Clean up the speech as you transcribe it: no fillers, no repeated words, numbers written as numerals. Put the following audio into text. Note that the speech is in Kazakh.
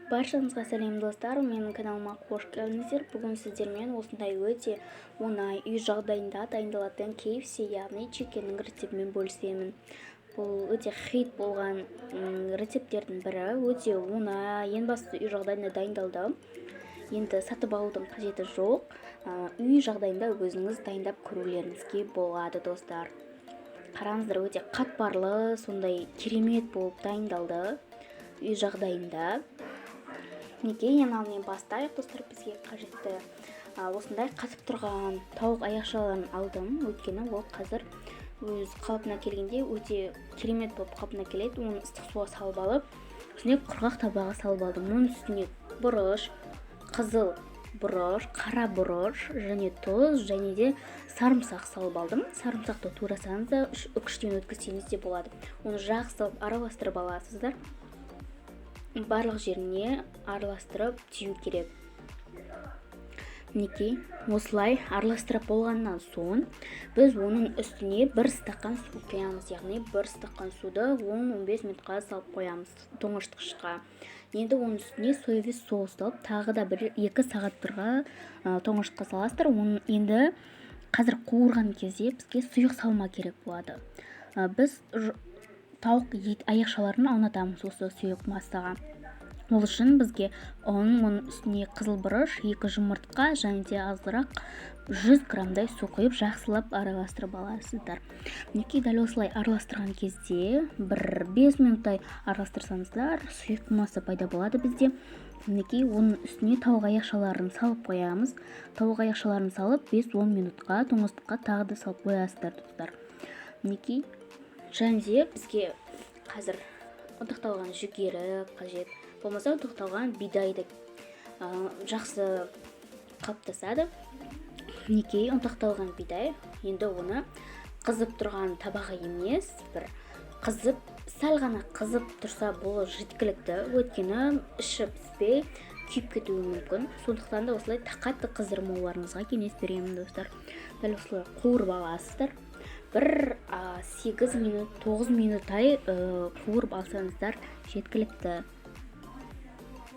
Баршаңызға сәлем, достар! Менің каналыма қош келдіңіздер! Бүгін сіздермен осындай өте оңай, үй жағдайында дайындалатын KFC, яғни чикеннің рецептімен бөлісемін. Бұл өте хит болған рецепттердің бірі, өте оңай, ең бастысы, үй жағдайында дайындалды. Енді сатып алудың қажеті жоқ, үй жағдайында өзіңіз дайындап көрулеріңізге болады. Достар, қараңыздар, өте қатпарлы, сондай керемет болып дайындалды үй жағдайында. Мінекей, ең алдымен бастайық, достар. Бізге қажетті осындай қатып тұрған тауық аяқшаларын алдым, өйткені ол қазір өз қалпына келгенде өте керемет болып қалпына келеді. Оны ыстық суға салып алып, үстіне құрғақ табаға салып алдым. Оның үстіне бұрыш, қызыл бұрыш, қара бұрыш және тұз және де сарымсақ салып алдым. Сарымсақты турасаңыз да, үкіштен өткізсеңіз де болады. Оны жақсылап араластырып аласыздар, барлық жеріне араластырып тию керек. Мінекей, осылай араластырып болғаннан соң, біз оның үстіне бір стақан су құямыз, яғни бір стақан суды 10-15 минутқа салып қоямыз тоңазытқышқа. Енді оның үстіне соевый соус салып, тағы да бір 2 сағаттарға тоңазытқышқа саласыздар. Оның енді қазір қуырған кезде бізге сұйық салма керек болады. Біз тауық ет аяқшаларын аунатамыз осы сұйық массаға. Ол үшін бізге ұн, оның үстіне қызыл бұрыш, екі жұмыртқа және де азырақ, 100 граммдай су құйып, жақсылап араластырып аласыздар. Мінекей, дәл осылай араластырған кезде, бір 5 минуттай араластырсаңыздар, сұйық масса пайда болады бізде. Мінекей, оның үстіне тауық аяқшаларын салып қоямыз. Тауық аяқшаларын салып, 5-10 минутқа тоңазытқышқа тағы да салып қоясыздар, достар. Мінекей, және де бізге қазір ұнтақталған жүгері қажет, болмаса ұнтақталған бидай да жақсы қалыптасады. Мінекей, ұнтақталған бидай. Енді оны қызып тұрған табаға емес, бір қызып, сәл ғана қызып тұрса, бұл жеткілікті, өйткені іші піспей күйіп кетуі мүмкін. Сондықтан да осылай қатты қыздырмауларыңызға кеңес беремін, достар. Дәл осылай қуырып аласыздар. Бір 8 минут, 9 минуттай қуырып алсаңыздар, жеткілікті.